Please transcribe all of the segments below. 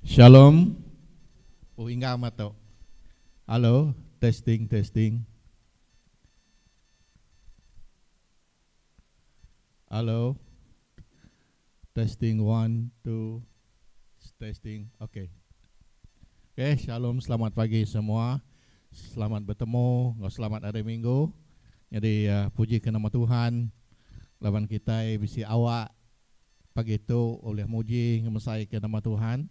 Shalom. Oh inggar amat tu. Halo, testing testing. Halo. Testing one, two, testing. Okay. Okay, shalom, selamat pagi semua. Selamat betemu enggau selamat hari Minggu. Nyadi uh, puji ke nama Tuhan laban kitai bisi awak Pagi tu ulih muji ngemesaika nama Tuhan.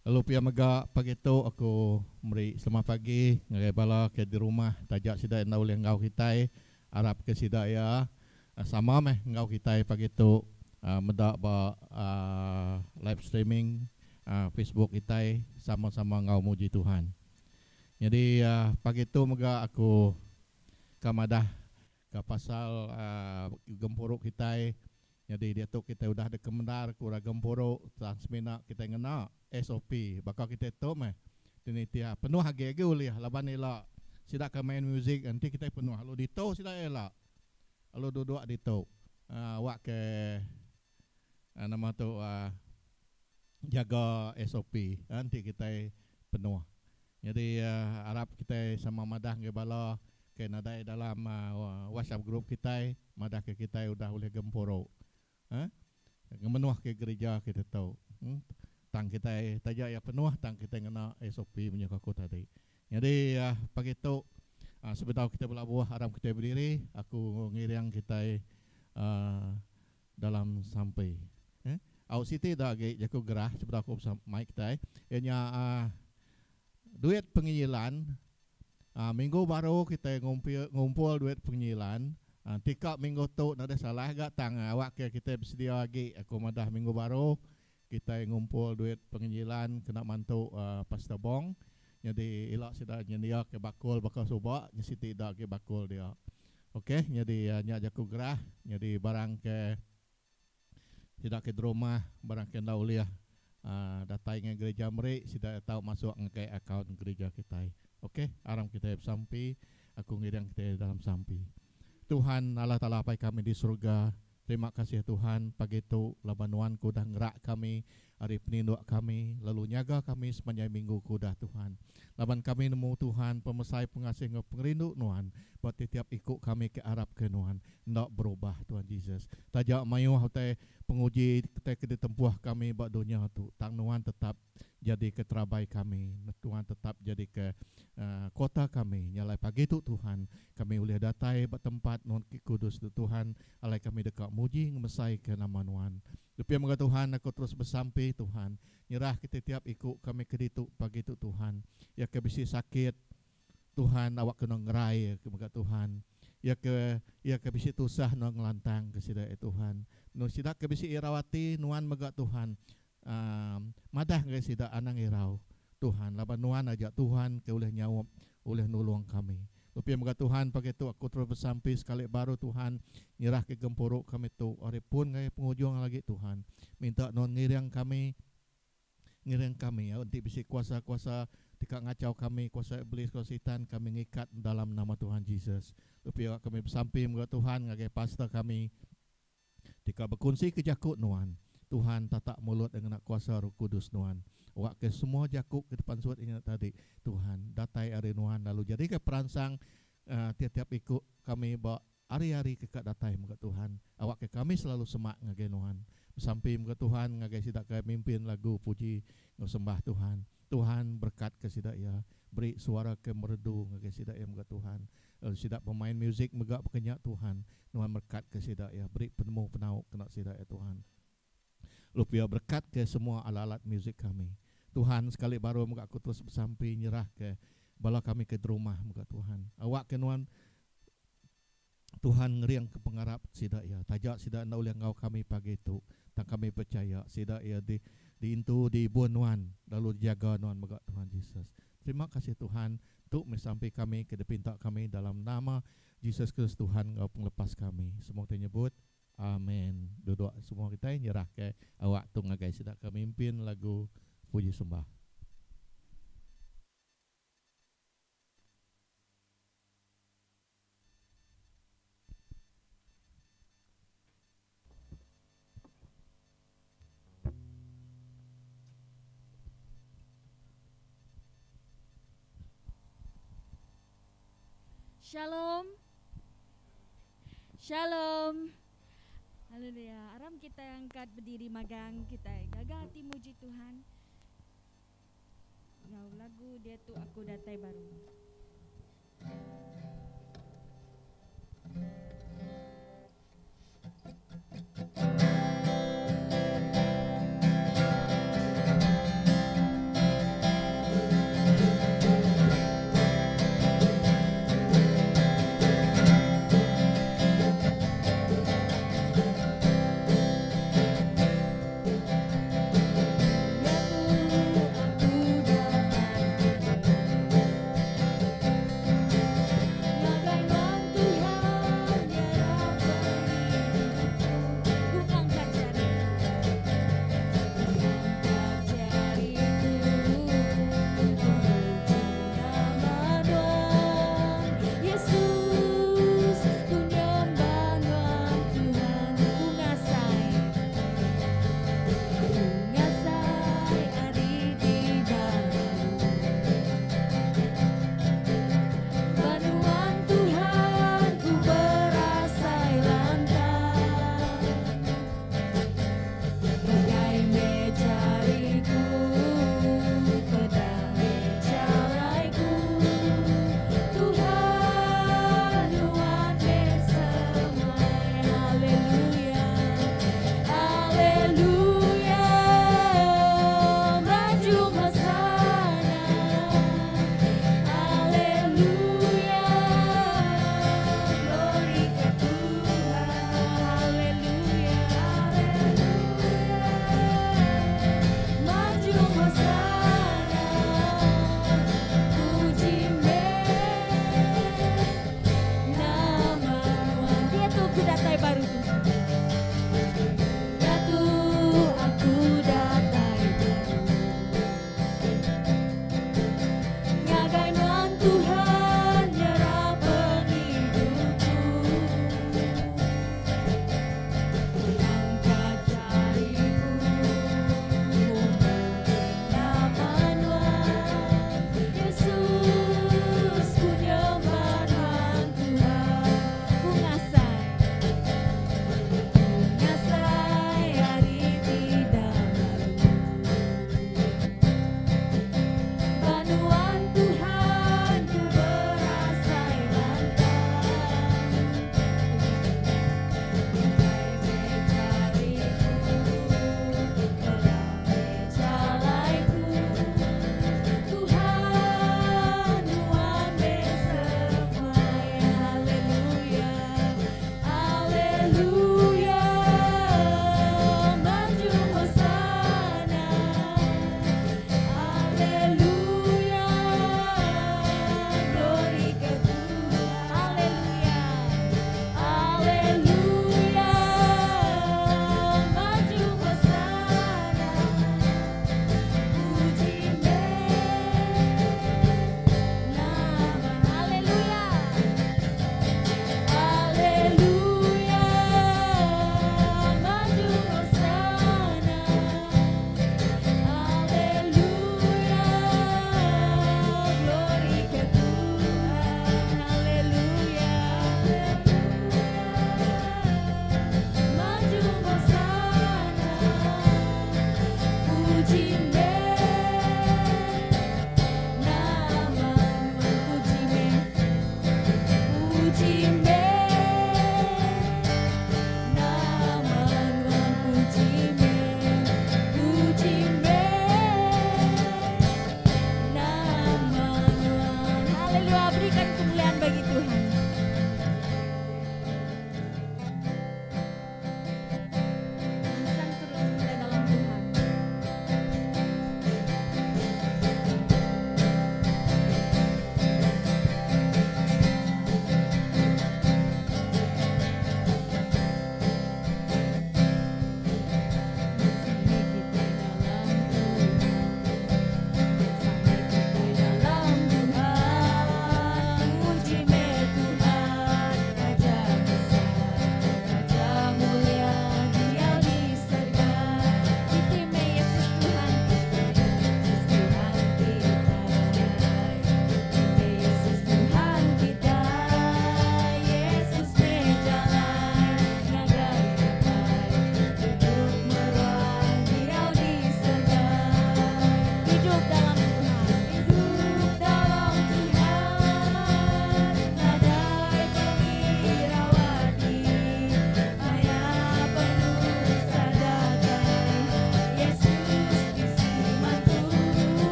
Lalu pia mega pagi tu aku meri selamat pagi ngagai bala ke di rumah taja sida enda ulih enggau kitai arap ke sida iya sama meh enggau kitai pagi tu meda ba live streaming Facebook kitai sama-sama enggau muji Tuhan. Nyadi pagi tu mega aku ka madah Ka pasal gempuru kitai, nyadi diatu kitai udah dikemendar ke orang gempuru tang semina kitai ngena SOP baka kitai tu meh ti nitih penuh agi agi ulih laban ila sida ke main muzik enti kitai penuh lalu ditu sida ila lalu duduk ditu awak ke nama tu jaga SOP enti kitai penuh. Nyadi arap kitai sama madah ngagai bala ke nadai dalam WhatsApp group kitai madah ke kitai udah ulih gempuru ngemenuh ke gerija kita tu. Tang kitai taja iya penuh tang kitai ngena SOP munyi ku aku tadi. Nyadi pagi tu sebedau kitai belabuh arap kitai bediri aku ngiring kitai dalam sampi. Au siti da agi jaku gerah sebedau aku mai kitai iya nya duit penginjilan. Minggu baru kitai ngumpul duit penginjilan. Tika minggu tu nadai salah ga tang awak ke kitai besedia agi aku madah minggu baru kitai ngumpul duit penginjilan kena mantu Pastor Bong. Nyadi ila sida nyendia ke bakul baka suba nya siti da agi bakul dia. Ok nyadi nya jaku gerah nyadi barang ke sida ke derumah barang ke enda ulih datai ngagai gereja meri sida tau masuk ngagai akaun gereja kitai. Ok aram kitai besampi aku ngiring kitai dalam sampi. Tuhan Allah Taala Apai kami di surga terima kasih Tuhan pagi tu laban nuan ke udah ngerak kami ari peninduk kami lalu nyaga kami sepanjai minggu ke udah Tuhan. Laban kami nemu Tuhan pemesai pengasih enggau pengerindu Nuan ba tetiap iku kami ke arap ke Nuan enda berubah Tuhan Jesus. Taja mayuh utai penguji utai ke ditempuh kami ba dunya tu tang Nuan tetap jadi ke terabai kami Tuhan tetap jadi ke kota kami. Nya alai pagi tu Tuhan kami ulih datai ba tempat Nuan ke kudus tu Tuhan alai kami deka muji ngemesai ke nama Nuan. Depia mega Tuhan aku terus besampi Tuhan nyerah ke tetiap iku kami ke ditu pagi tu Tuhan iya ke bisi sakit Tuhan awak ke nuan ngerai ke mega Tuhan iya ke iya ke bisi tusah nuan ngelantang ke sida iya Tuhan nu sida ke bisi irau ati nuan mega Tuhan uhh madah ngagai sida anang irau Tuhan laban nuan aja Tuhan ke ulih nyaup ulih nulung kami. Pia mega Tuhan pagi tu aku terus besampi sekali baru Tuhan nyerah ke gempuru kami tu ari pun ngagai pengujung lagi Tuhan minta nuan ngiring kami ngiring kami au enti bisi kuasa kuasa ti ka ngachau kami kuasa iblis kuasa sitan kami ngikat dalam nama Tuhan Jesus. Pia kami besampi mega Tuhan ngagai pastor kami Ti ka bekunsi ke jaku Nuan. Tuhan tatak mulut ngena kuasa Roh Kudus Nuan. Awak ke semua jaku ke dipansut inya tadi, Tuhan, datai ari Nuan lalu jadika peransang tiap-tiap iku kami ba ari-ari ke ka datai mega Tuhan. Awak ke kami selalu semak ngagai Nuan. Besampi mega Tuhan ngagai sida ke mimpin lagu puji enggau sembah Tuhan. Tuhan berekat ke sida iya, beri suara ke meredu ngagai sida iya mega Tuhan. Lalu sida pemain muzik mega baka nya Tuhan, nuan merekat ke sida iya, beri penemu penau kena sida iya Tuhan. Lalu pia berekat ke semua alat-alat muzik kami. Tuhan sekali baru mega aku terus besampi nyerah ke bala kami ke derumah mega Tuhan. Awak ke nuan Tuhan ngering ke pengarap sida iya. Taja sida enda ulih enggau kami pagi tu, tang kami pechaya sida iya di diintu diibun nuan lalu dijaga nuan mega Tuhan Jesus. Terima kasih Tuhan, tu meh sampi kami ke dipinta kami dalam nama Jesus Kristus Tuhan enggau pengelepas kami. Semua kitai nyebut Amen. Duduk semua kitai nyerah ke awak tu ngagai sida ke mimpin lagu puji sembah. Shalom. Shalom. Haleluya. Aram kita angkat berdiri magang kita. Gaga ati muji Tuhan. Ngau lagu dia tu aku datai baru.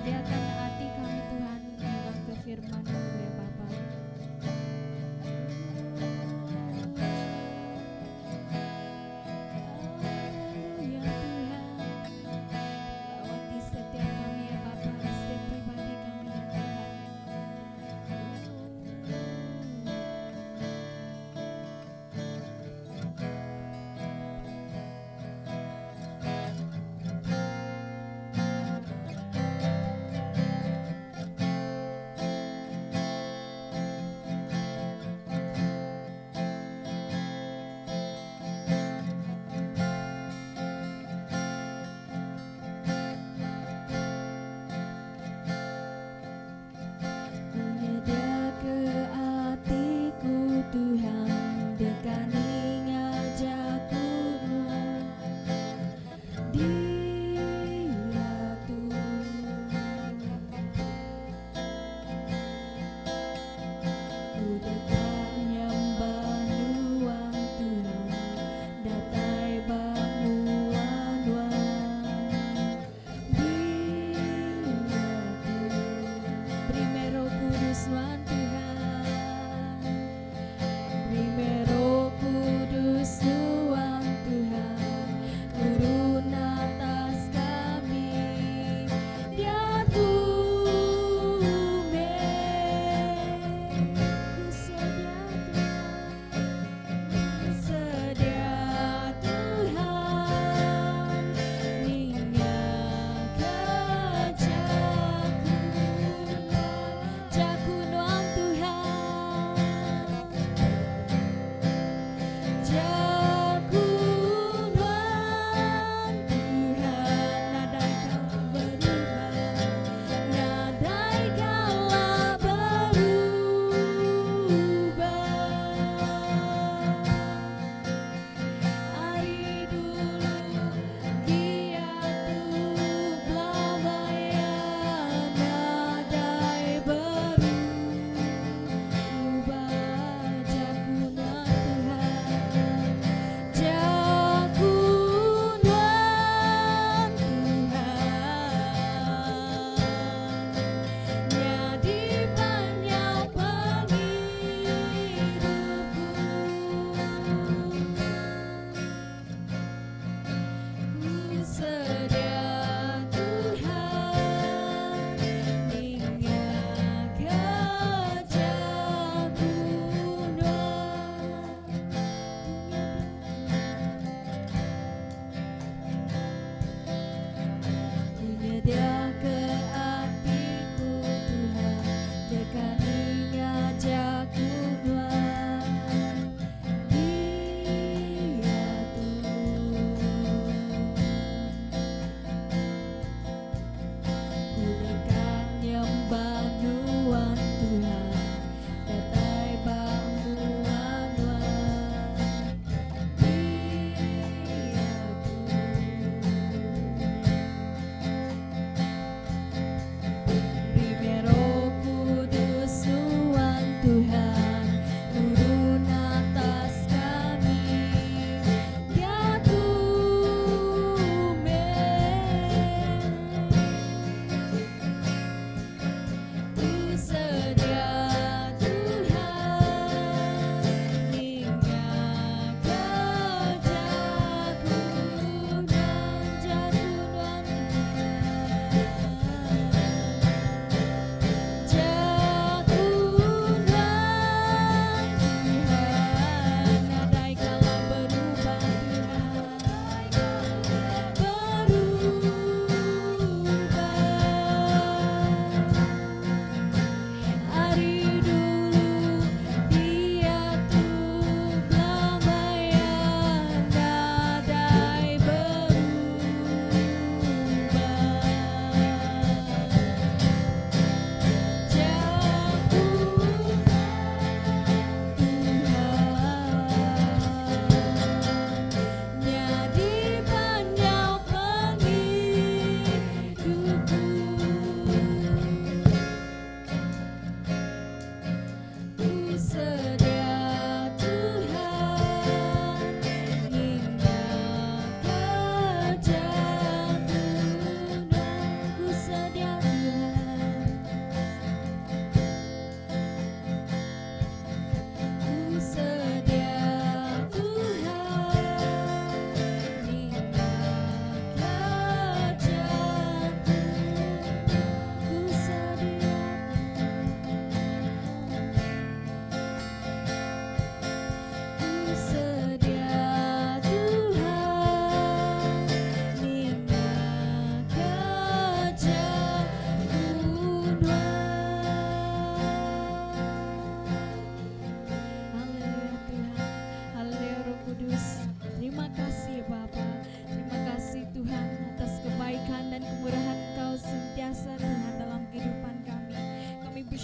Sediakan ati kami Tuhan ninga ke firman Mu ya Bapa. Haleluya Tuhan. Lawati setiap kami ya Bapa, setiap pribadi kami ya Tuhan.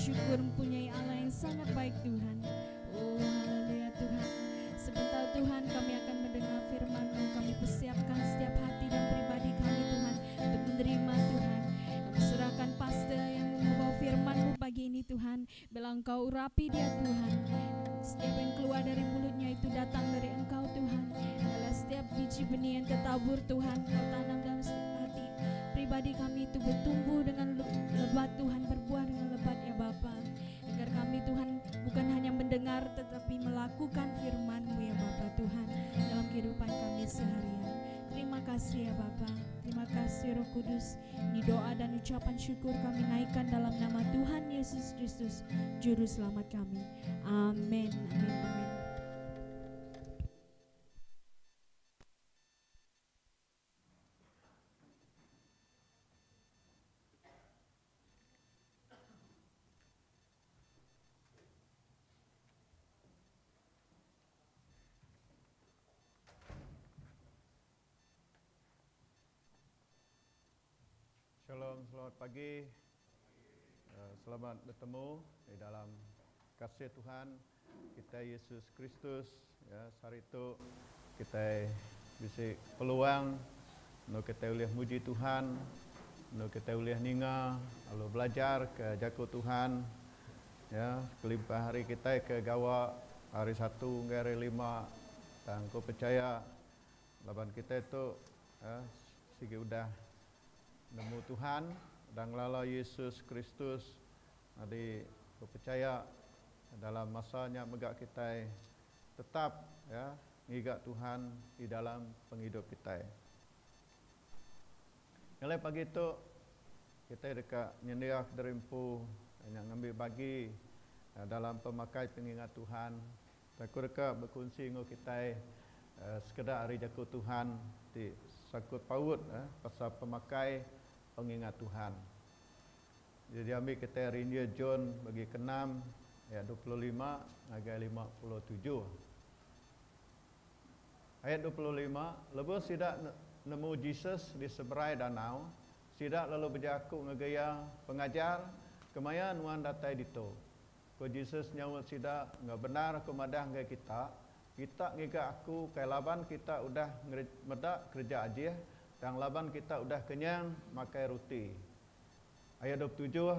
bersyukur mempunyai Allah yang sangat baik Tuhan. Oh haleluya Tuhan. Sebentar Tuhan kami akan mendengar firman-Mu. Kami persiapkan setiap hati dan pribadi kami Tuhan untuk menerima Tuhan. Kami serahkan pastor yang membawa firman-Mu pagi ini Tuhan. Bila Engkau urapi dia Tuhan. Setiap yang keluar dari mulutnya itu datang dari Engkau Tuhan. Adalah setiap biji benih yang tertabur Tuhan, Kau tanam dalam hati pribadi kami itu bertumbuh dengan lebat Tuhan, berbuah dengan lebat ya Bapa. Agar kami Tuhan bukan hanya mendengar tetapi melakukan firman-Mu ya Bapa Tuhan dalam kehidupan kami seharian. Terima kasih ya Bapa. Terima kasih Roh Kudus. Ini doa dan ucapan syukur kami naikkan dalam nama Tuhan Yesus Kristus, Juru Selamat kami. Amin. Amin. Amin. Shalom, selamat pagi. Selamat bertemu di dalam kasih Tuhan kita Yesus Kristus. Ya, hari itu kita bisa peluang untuk kita boleh muji Tuhan, untuk kita boleh ninga, lalu belajar ke jaku Tuhan. Ya, kelimpah hari kita ke gawa hari 1 hingga hari 5, dan aku percaya laban kita itu ya, sigi udah nemu Tuhan dan ngelala Yesus Kristus. Jadi aku percaya dalam masanya megak kita tetap ya ngiga Tuhan di dalam penghidup kita. Nilai pagi itu kita dekat nyendiak derimpu yang ngambil bagi ya, dalam pemakai pengingat Tuhan. Aku dekat berkongsi dengan kita sekedar hari jaku Tuhan di sakut paut pasal pemakai pengingat Tuhan. Jadi ambil kita hari ini John bagi ke-6 ayat 25 hingga 57. Ayat 25, lebuh sidak nemu Jesus di seberai danau, sidak lalu berjaku ngegaya pengajar, kemaya nuan datai dito. Ko Jesus nyawa sidak, nggak benar aku madah ngai kita, kita ngiga aku kai laban kita udah medak kerja aja, dan laban kita udah kenyang makai roti. Ayat 27,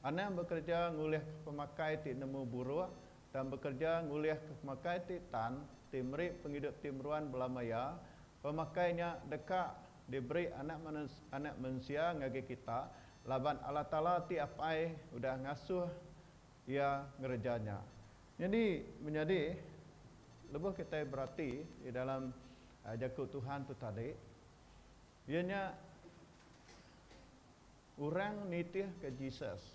anang bekerja ngulih pemakai ti nemu buruk dan bekerja ngulih pemakai ti tan, ti meri penghidup ti meruan belamaya, pemakainya dekat diberi anak manusia ngagi kita, laban Allah Taala ti apai udah ngasuh ia ngerejanya. Jadi menjadi lebuh kita berarti di dalam jaku Tuhan tu tadi, ianya orang nitih ke Jesus.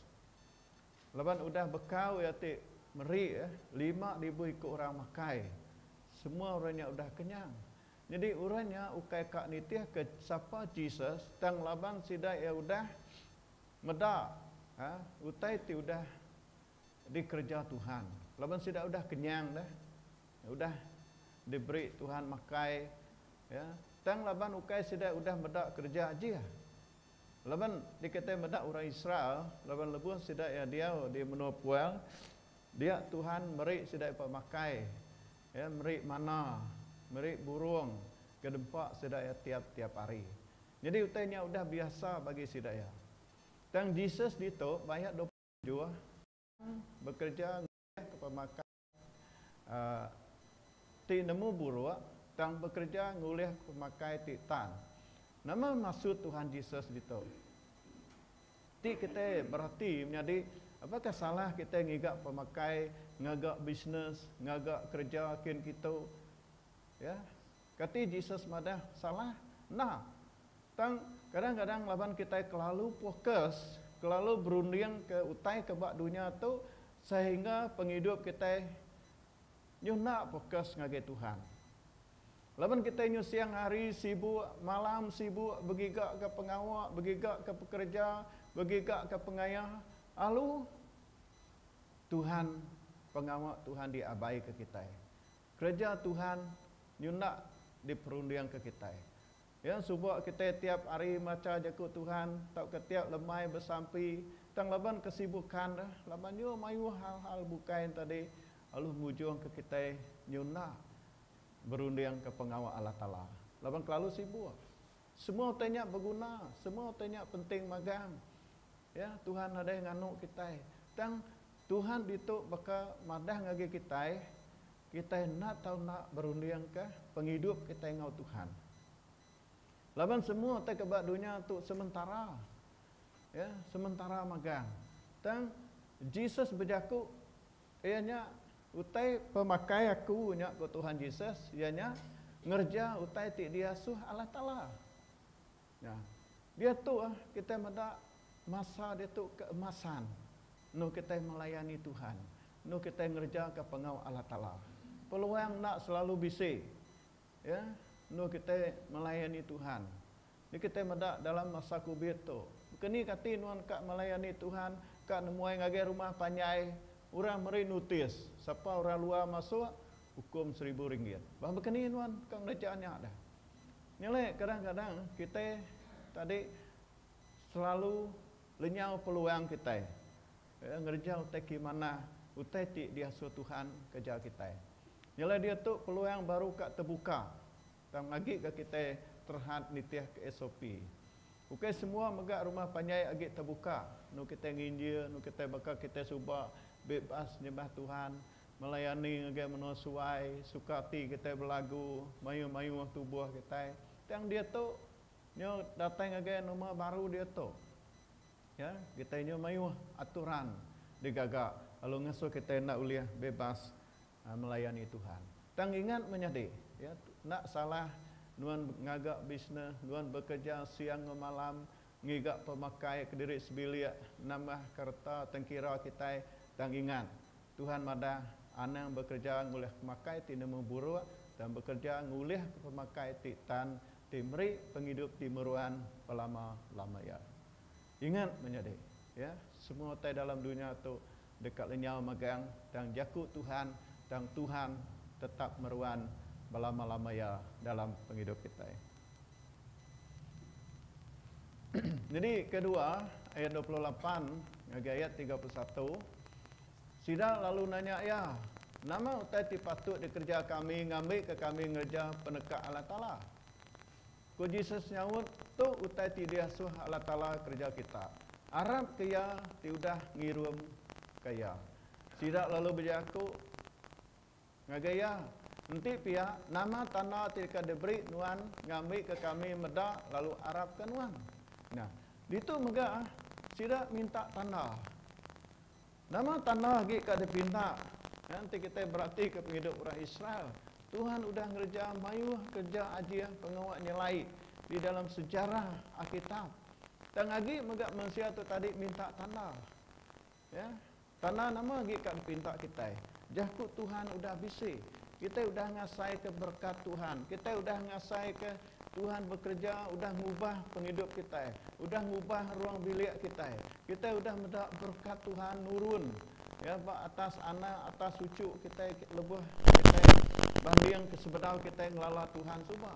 Laban udah bekau ya ti meri ya, 5,000 ikut orang makai. Semua orangnya udah kenyang. Jadi orangnya ukai kak nitih ke siapa Jesus, tang laban sidai ya udah medak, ha, utai ti udah dikerja Tuhan. Laban sidai udah kenyang dah. Udah diberi Tuhan makai ya. Tang laban ukai sidai udah medak kerja aja. Laban dikata medak orang Israel, laban lebuh sidai ya dia di menua puel, dia Tuhan meri sidai pemakai. Ya, meri mana, meri burung ke dempak sidai ya tiap-tiap hari. Jadi utainya udah biasa bagi sidai ya. Tang Jesus dito banyak 27 bekerja ke pemakai ti nemu buruk, tang bekerja ngulih pemakai ti tan. Nama maksud Tuhan Jesus dito. Ti kita berarti menjadi apakah salah kita ngigak pemakai, ngagak bisnes, ngagak kerja kin kita? Ya. Kati Jesus madah salah? Nah. Tang kadang-kadang laban kita kelalu fokus, kelalu berunding ke utai ke bak dunia tu sehingga penghidup kita nyu nak fokus ngagai Tuhan. Laban kita nyu siang hari sibuk, malam sibuk, bergigak ke pengawak, bergigak ke pekerja, bergigak ke pengayah. Lalu Tuhan, pengawak Tuhan diabai ke kita. Kerja Tuhan nyu nak diperundiang ke kita. Ya suba kita tiap hari maca jaku Tuhan tauka tiap lemai besampi tang laban kesibukan dah laban nyu mayuh hal-hal bukai tadi lalu ngujung ke kita nyuna berunding ke pengawa Allah Taala. Laban kelalu sibuk. Semua tanya berguna, semua tanya penting magang. Ya, Tuhan ada yang nganu kita. Tang Tuhan ditu baka madah ngagi kita, kita nak tahu nak berunding ke penghidup kita ngau Tuhan. Laban semua tak kebak dunia tu sementara. Ya, sementara magang. Tang Jesus berjaku ianya utai pemakai aku nya ko Tuhan Jesus ianya ngerja utai ti diasuh Allah Taala. Ya. Dia tu kita meda masa dia tu keemasan. Nu kita melayani Tuhan. Nu kita ngerja ke pengau Allah Taala. Peluang nak selalu bisi. Ya, nu kita melayani Tuhan. Ni kita meda dalam masa Covid tu. Keni kati nuan kak melayani Tuhan, kak nemuai ngagai rumah panjai, orang meri notis, siapa orang luar masuk hukum 1000 ringgit. Bah bekeni nuan kak ngerjaannya dah. Nilai kadang-kadang kita tadi selalu lenyau peluang kita. Ya, ngerja utai ki mana, utai ti diasuh Tuhan kerja kita. Nilai dia tu peluang baru kak terbuka. Tang lagi ke kita terhad nitiah ke SOP. Okey semua megak rumah panjai agi terbuka. Nu kita nginjil, nu kita bakal kita suba bebas nyembah Tuhan, melayani ngagai menua suai, suka hati kita berlagu, mayu-mayu tubuh kita. Tang dia tu nyo datang ngagai nomor baru dia tu. Ya, kita nyo mayu aturan digagak lalu ngasuh kita nak uliah bebas melayani Tuhan. Tang ingat menyadi, ya, nak salah nuan ngagak bisnes, nuan bekerja siang dan malam, ngigak pemakai ke diri sebilik, nambah kereta tengkira kita, tang ingat Tuhan madah anang bekerja ngulih pemakai ti nemu buruk dan bekerja ngulih pemakai ti tan ti meri penghidup ti meruan pelama-lama ya. Ingat menyadi, ya, semua utai dalam dunia tu dekat lenyau magang dan jaku Tuhan dan Tuhan tetap meruan berlama-lama ya dalam penghidup kita. Jadi kedua ayat 28 hingga ayat 31 Sida lalu nanya ya, nama utai ti patut dikerja kami ngambil ke kami ngerja peneka Allah Taala. Ku Jesus nyaut tu utai ti diasuh Allah Taala kerja kita. Arab ke ya ti udah ngirum ke ya. Sida lalu berjaku ngagai ya, enti pihak nama tanda ti deka diberi nuan ngambil ke kami meda lalu arab ke nuan. Nah, ditu mega sida minta tanda. Nama tanda lagi ka dipinta. Nanti kita berarti ke penghidup orang Israel. Tuhan udah ngerja mayuh kerja ajiah pengawak nyelai di dalam sejarah Alkitab. Dan lagi mega manusia tu tadi minta tanda. Ya, tanda nama lagi ka dipinta kita. Jaku Tuhan udah bisi. Kita udah ngasai ke berkat Tuhan. Kita udah ngasai ke Tuhan bekerja, udah ngubah penghidup kita, udah ngubah ruang bilik kita. Kita udah mendak berkat Tuhan nurun ya ba atas anak, atas cucu kita lebuh kita banding ke sebedau kita ngelala Tuhan semua.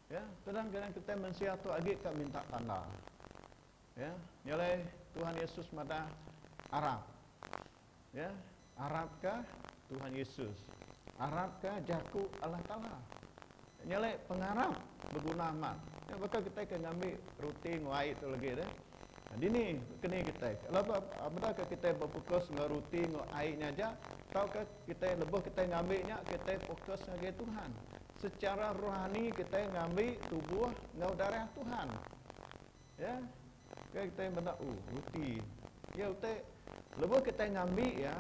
Ya, kadang-kadang kita manusia tu agi ka minta tanda. Ya, nilai Tuhan Yesus madah Arab. Ya, Arab ka Tuhan Yesus. Arab ka jaku Allah Taala. Nyelek pengarap berguna amat. Ya, bakal kita kena ambil roti nguai tu lagi dah. Nah, dini kena kita. Kalau apa ke kita berfokus dengan roti nguai nya aja, tau ke kita lebih kita ngambilnya kita fokus ngagai Tuhan. Secara rohani kita ngambil tubuh ngau darah Tuhan. Ya. Kita benda roti. Ya utai lebih kita ngambil ya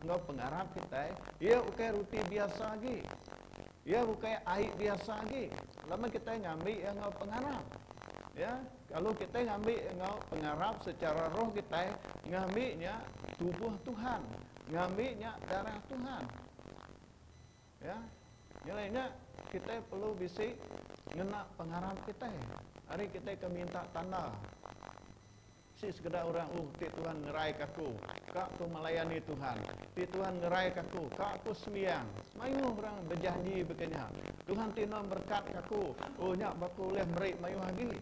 ngau pengarap kita, ya ukai roti biasa lagi. Ya bukan air biasa lagi. Lama kita ngambil yang ngau pengarap. Ya, kalau kita ngambil yang ngau pengarap secara roh kita ngambilnya tubuh Tuhan, ngambilnya darah Tuhan. Ya, nilainya kita perlu bisi ngena pengarap kita. Hari kita ke minta tanda. Si sekeda orang uh ti Tuhan ngerai ke aku, ka aku melayani Tuhan. Ti Tuhan ngerai ke aku, ka aku sembiang. Mayuh orang bejanji baka nya. Tuhan ti nuan berekat ke aku, oh nya baku ulih meri mayuh agi.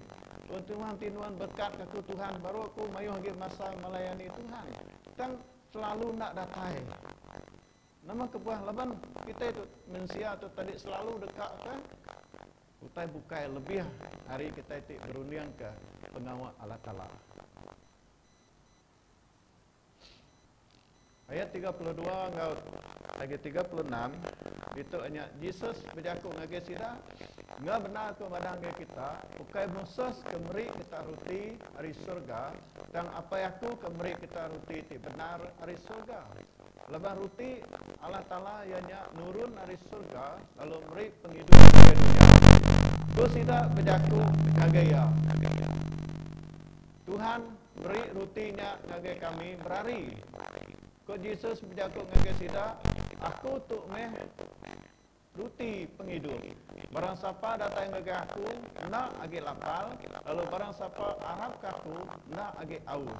Oh Tuhan ti nuan berekat ke aku Tuhan, baru aku mayuh agi masa melayani Tuhan. Tang selalu enda datai. Nama kebuah laban kitai tu mensia tu tadi selalu deka ke Utai bukai lebih ari kitai ti berundingka pengawa Allah Taala. Ayat 32 enggau agi 36 ditu nya Jesus bejaku ngagai sida, Enggau bendar aku madah ngagai kita, ukai Moses ke meri kita ruti ari surga, tang Apai aku ke meri kita ruti ti bendar ari surga. Laban ruti Allah Taala iya nya nurun ari surga lalu meri pengidup ngagai dunya. Ku sida bejaku ngagai iya, Tuhan, beri ruti nya ngagai kami berari. Ku Jesus bejaku ngagai sida, Aku tu meh Ruti pengidup. Barang sapa datai ngagai aku, enda agi lapar, lalu barang sapa arapka aku, enda agi aus.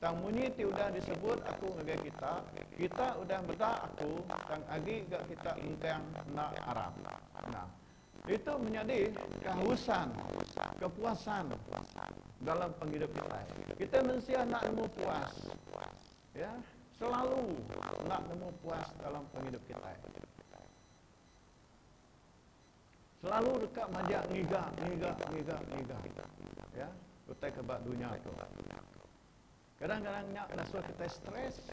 Tang munyi ti udah disebut aku ngagai kita, kita udah meda aku, tang agi ga kita mengkang enda arap. Nah, ditu menyadi kehausan, kepuasan dalam pengidup kitai. Kitai mensia enda nemu puas. Ya, selalu enda nemu puas dalam pengidup kitai. Selalu deka majak ngiga, ngiga, ngiga, ngiga. Ya, utai ke ba dunya tu. Kadang-kadang nya ngasuh kitai stres.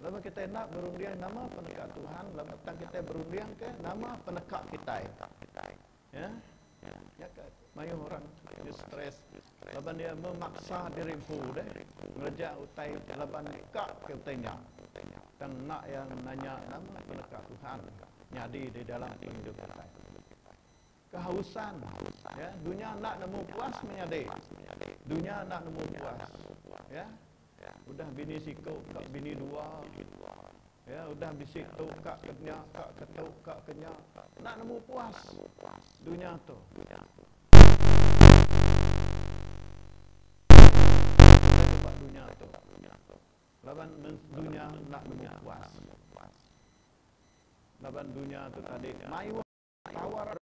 Laban kitai enda berunding nama peneka Tuhan, laban tang kitai berunding ke nama peneka kitai. Ya. Nya ke mayuh orang dia stres laban dia memaksa diri empu deh ngereja utai laban ka ke utai nya. Tang enda iya nanya nama peneka Tuhan nyadi di dalam pengidup kitai. Kehausan ya dunya enda nemu puas menyadi. Dunya enda nemu puas. Ya. Udah bini siku ka bini dua. Ya udah bisi tu ka ke nya ka ke tu ka ke nya enda nemu puas dunya tu. Ba dunya tu. Laban dunya enda nemu puas. Laban dunya tu tadi mayuh tawaran.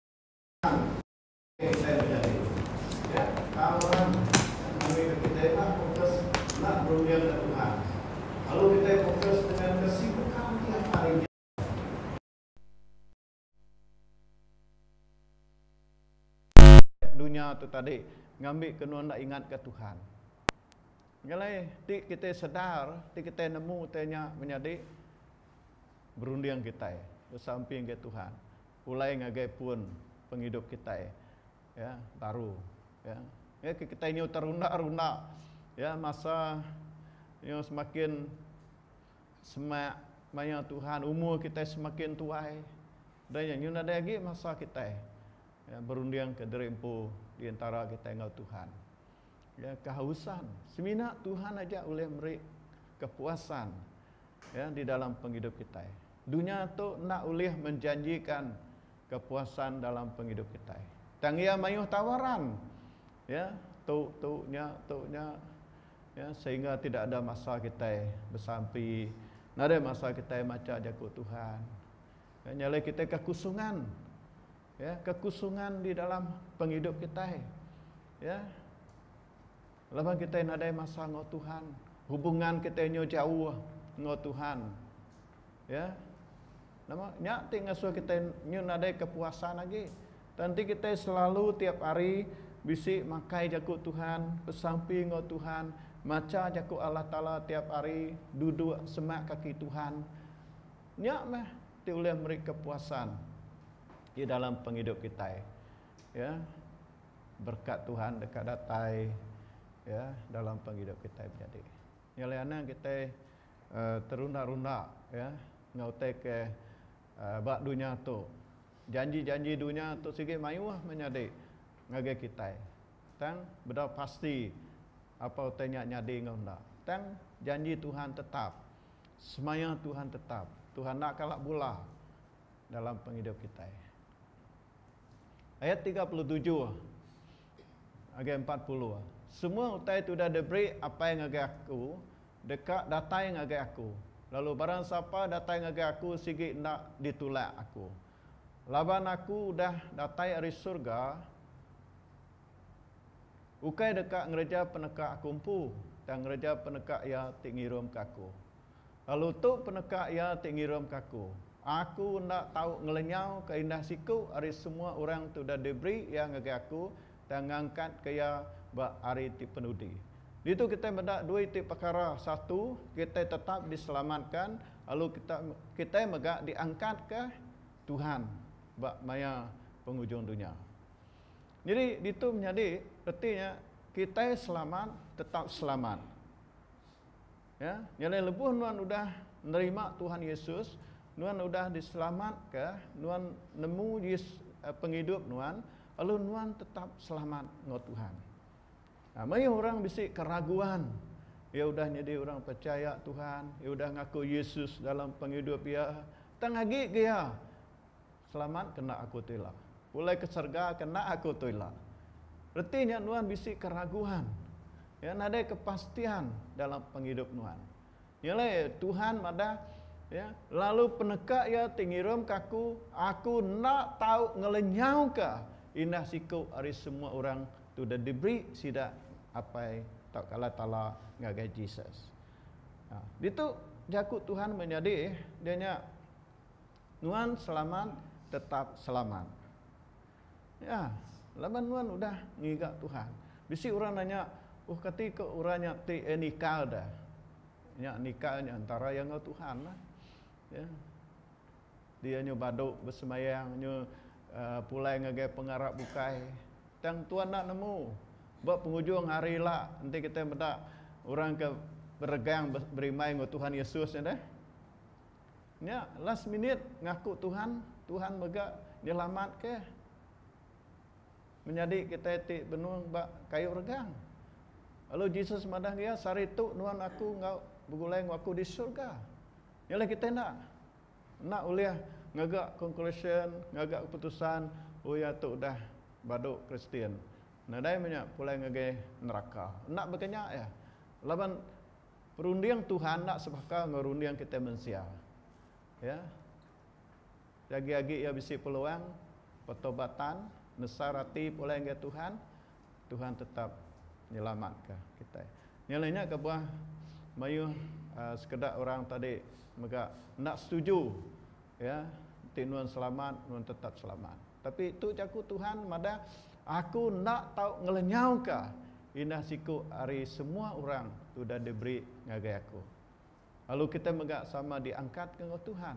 Kitai menyadi ya tawaran ngambika kitai enda fokus enda berundingka Tuhan lalu kitai fokus dengan kesibukan tiap hari nya. Dunya tu tadi ngambika nuan enda ingatka Tuhan. Nyelai ti kitai sedar ti kitai nemu utai nya menyadi berunding kitai besampi ngagai Tuhan. Pulai ngagai pun pengidup kitai ya baru ya. Ya kitai nyu terunda-runda ya masa nyu semakin semak maya Tuhan umur kitai semakin tuai dan nya nyu nadai agi masa kitai ya berunding ke diri empu di antara kitai enggau Tuhan. Ya kehausan semina Tuhan aja ulih meri kepuasan ya di dalam pengidup kitai. Dunya tu enda ulih menjanjikan kepuasan dalam pengidup kitai. Tang iya mayuh tawaran. Ya, tu tu nya tu nya. Ya, sehingga tidak ada masa kitai besampi, nadai masa kitai macha jaku Tuhan. Ya, nya alai kitai kekusungan. Ya, kekusungan di dalam pengidup kitai. Ya. Laban kitai nadai masa enggau Tuhan. Hubungan kitai nyu jauh enggau Tuhan. Ya. Nama nya ti ngasuh kitai nyu nadai kepuasan agi. Tang enti kitai selalu tiap hari bisi makai jaku Tuhan, besampi enggau Tuhan, macha jaku Allah Taala tiap hari, duduk semak kaki Tuhan, nya meh ti ulih meri kepuasan di dalam pengidup kitai. Ya. Berkat Tuhan deka datai ya dalam pengidup kitai menyadi. Nya alai anang kitai terunda-runda ya enggau utai ke ba dunya tu. Janji-janji dunya tu sigi mayuh menyadi ngagai kitai. Tang bedau pasti apa utai nya nyadi enggau enda. Tang janji Tuhan tetap. Semaya Tuhan tetap. Tuhan enda kala bula dalam pengidup kitai. Ayat 37 ngagai 40. Semua utai ti udah diberi Apai ngagai aku, deka datai ngagai aku. Lalu barang sapa datai ngagai aku sigi enda ditulak aku. Laban aku udah datai ari surga, ukai deka ngereja peneka aku empu, tang ngereja peneka Iya ti ngirumka aku. Lalu tu peneka Iya ti ngirumka aku, Aku enda tau ngelenyauka indah siku ari semua orang ti udah diberi Iya ngagai aku, tang ngangkatka iya ba hari ti penudi. Ditu kitai meda dua iti pekara, satu, kitai tetap diselamatka, lalu kita kitai mega diangkatka Tuhan ba maya pengujung dunya. Nyadi ditu menyadi reti nya kitai selamat tetap selamat. Ya, nyadi lebuh nuan udah nerima Tuhan Yesus, nuan udah diselamatka, nuan nemu Yesus pengidup nuan, lalu nuan tetap selamat enggau Tuhan. Ha, mayuh orang bisi keraguan. Iya udah nyadi orang percaya Tuhan, iya udah ngaku Yesus dalam pengidup iya. Tang agi ke iya, selamat kena aku tu ila. Pulai ke serega kena aku tu ila. Reti nya nuan bisi keraguan. Ya nadai kepastian dalam pengidup nuan. Nya alai Tuhan madah ya lalu peneka iya ti ngirumka aku, aku enda tau ngelenyauka indah siku ari semua orang ti udah diberi sida Apai tauka Allah Taala ngagai Jesus. Ha, ditu jaku Tuhan menyadi dia nya Nuan selamat tetap selamat. Ya, laban nuan udah ngiga Tuhan. Bisi orang nanya, Oh kati ke orang nya ti eh nikal dah. Nya nikal nya entara iya enggau Tuhan lah. Ya. Dia nyu badu besemayang nyu uh, pulai ngagai pengarap bukai. Tang Tuhan enda nemu. Ba pengujung hari ila enti kita meda orang ke beregang berimbai enggau Tuhan Yesus nya deh. Nya last minute ngaku Tuhan, Tuhan mega nyelamatka menyadi kitai ti benung ba kayu regang. Lalu Jesus madah ngagai iya, Sehari tu nuan aku enggau begulai enggau aku di surga. Nya alai kitai enda enda ulih ngaga conclusion, ngaga keputusan, oh iya tu udah badu Kristian. Nadai meh nya pulai ngagai neraka. Enda baka nya iya. Laban Runding Tuhan enda sebaka enggau runding kitai mensia. Ya. Agi-agi iya bisi peluang pertobatan, nesar ati pulai ngagai Tuhan, Tuhan tetap nyelamatka kitai. Nya alai nya kebuah mayuh uh, sekeda orang tadi mega enda setuju ya enti nuan selamat nuan tetap selamat. Tapi tu jaku Tuhan madah aku enda tau ngelenyauka Indah siku ari semua orang ti udah diberi ngagai aku. Lalu kitai mega sama diangkatka enggau Tuhan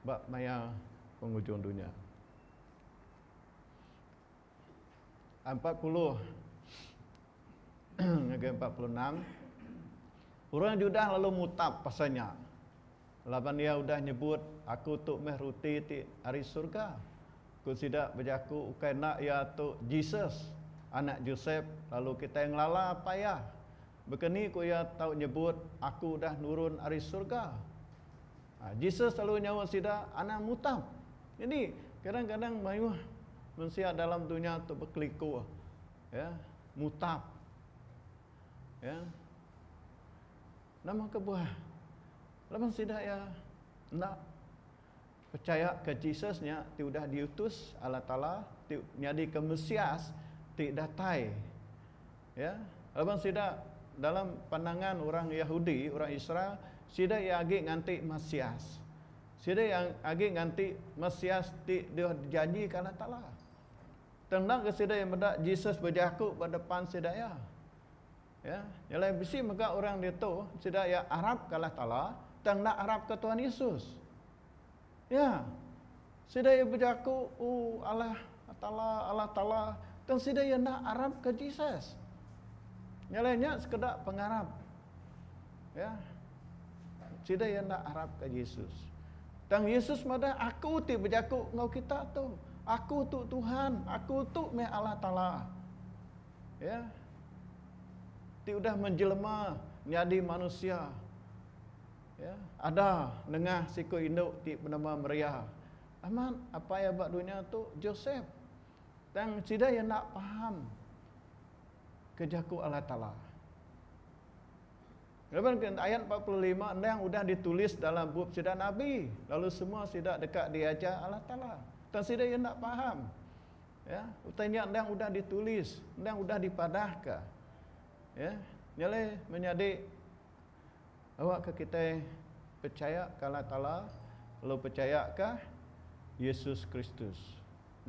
ba maya pengujung dunya. 40 ngagai 46 Orang Judah lalu mutap pasal nya, laban iya udah nyebut, Aku tu meh ruti ti ari surga. Ku sida bejaku, Ukai enda iya tu Jesus, anak Josep, lalu kitai ngelala apai iya? Baka ni ku iya tau nyebut, Aku udah nurun ari surga? Jesus lalu nyaut sida, Anang mutap. Nyadi, kadang-kadang mayuh mensia dalam dunya tu bekelikuh, ya, mutap. Ya. Nama kebuah? Laban sida iya enda Pechaya ke Jesus nya ti udah diutus Allah Taala ti nyadika Mesias ti datai. Ya, laban sida dalam pandangan orang Yahudi, orang Israel, sida iya agi nganti Mesias. Sida iya agi nganti Mesias ti dijanjika Allah Taala. Tang enda ke sida iya meda Jesus bejaku ba depan sida iya. Ya, nya alai bisi mega orang ditu sida iya arapka Allah Taala tang enda arapka Tuhan Yesus. Ya. Sida iya bejaku, "Oh Allah Taala, Allah Taala," tang sida iya enda arapka Jesus. Nya alai nya sekeda pengarap. Ya. Sida iya enda arapka Jesus. Tang Yesus madah, "Aku ti bejaku enggau kita tu. Aku tu Tuhan, aku tu meh Allah Taala." Ya. Ti udah menjelema nyadi manusia. Ya, ada nengah siku indu ti benama Maria. Amat apai iya ba dunya tu Josep. Tang sida iya enda faham. ke jaku Allah Taala. Laban ke ayat 45 endang udah ditulis dalam bup sida nabi, lalu semua sida deka diajar Allah Taala. Tang sida iya enda faham. Ya, utai nya endang udah ditulis, endang udah dipadahka. Ya, nyale menyadi awak ke kita percaya ke Allah Taala lalu percaya ke Yesus Kristus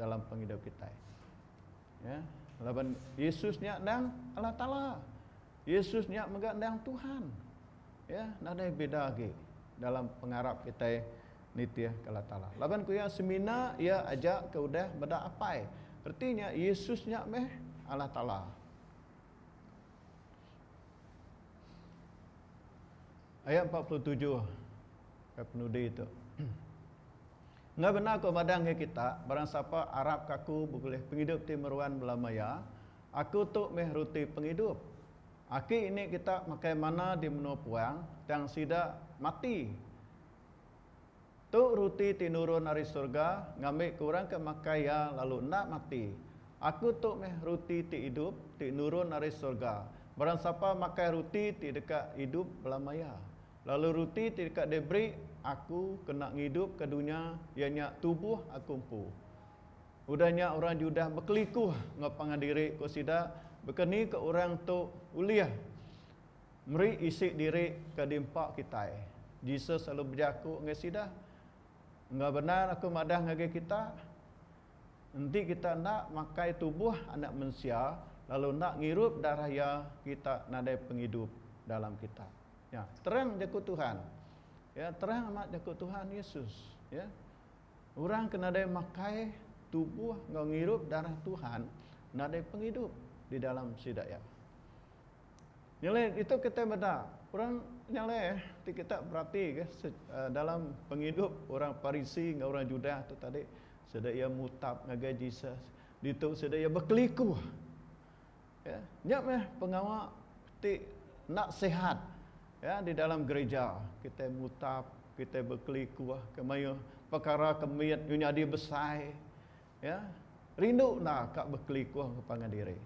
dalam penghidup kita. Ya, laban Yesus nya endang Allah Taala. Yesus nya mega endang Tuhan. Ya, nadai beda lagi dalam pengarap kita nitih ke Allah Taala. Laban ku ya semina ia aja ke udah beda apai. Artinya Yesus nya meh Allah Taala. Ayat 47 ke penudi itu. Enggak benar ko madang ke kita, barang siapa arap kaku boleh penghidup ti meruan belama ya. Aku tu meh roti penghidup. Aki ini kita makai mana di menua puang, tang sida mati. Tu roti ti nurun dari surga, ngambil ke orang ke makai ya lalu nak mati. Aku tu meh roti ti hidup, ti nurun dari surga. Barang siapa makai roti ti dekat hidup belama ya. Lalu roti ti dekat diberi, aku kena ngidup ke dunia, ianya tubuh aku empu. Udahnya orang Judah berkelikuh ngapangan diri ko sida bekeni ke orang tu uliah meri isi diri ke dimpak kita. Jesus selalu berjaku ngai sida. Enggak benar aku madah ngagai kita. Nanti kita nak makai tubuh anak manusia lalu nak ngirup darah ya kita nadai penghidup dalam kita. Ya, terang jaku Tuhan. Ya, terang amat jaku Tuhan Yesus, ya. Orang kena ada makai tubuh ngau ngirup darah Tuhan nadai penghidup di dalam sidak ya. Nyale itu kita beda. Orang nyale kita berarti ke dalam penghidup orang Farisi ngau orang Judah tu tadi sudah ia mutap ngagai Jesus. Ditu sudah ia berkelikuh. Ya, nyak meh pengawak ti nak sihat ya di dalam gereja kita mutap, kita berkelikuh kemayu perkara kemiat nyadi besar. Ya, rindu nak kak berkelikuh kepangan diri.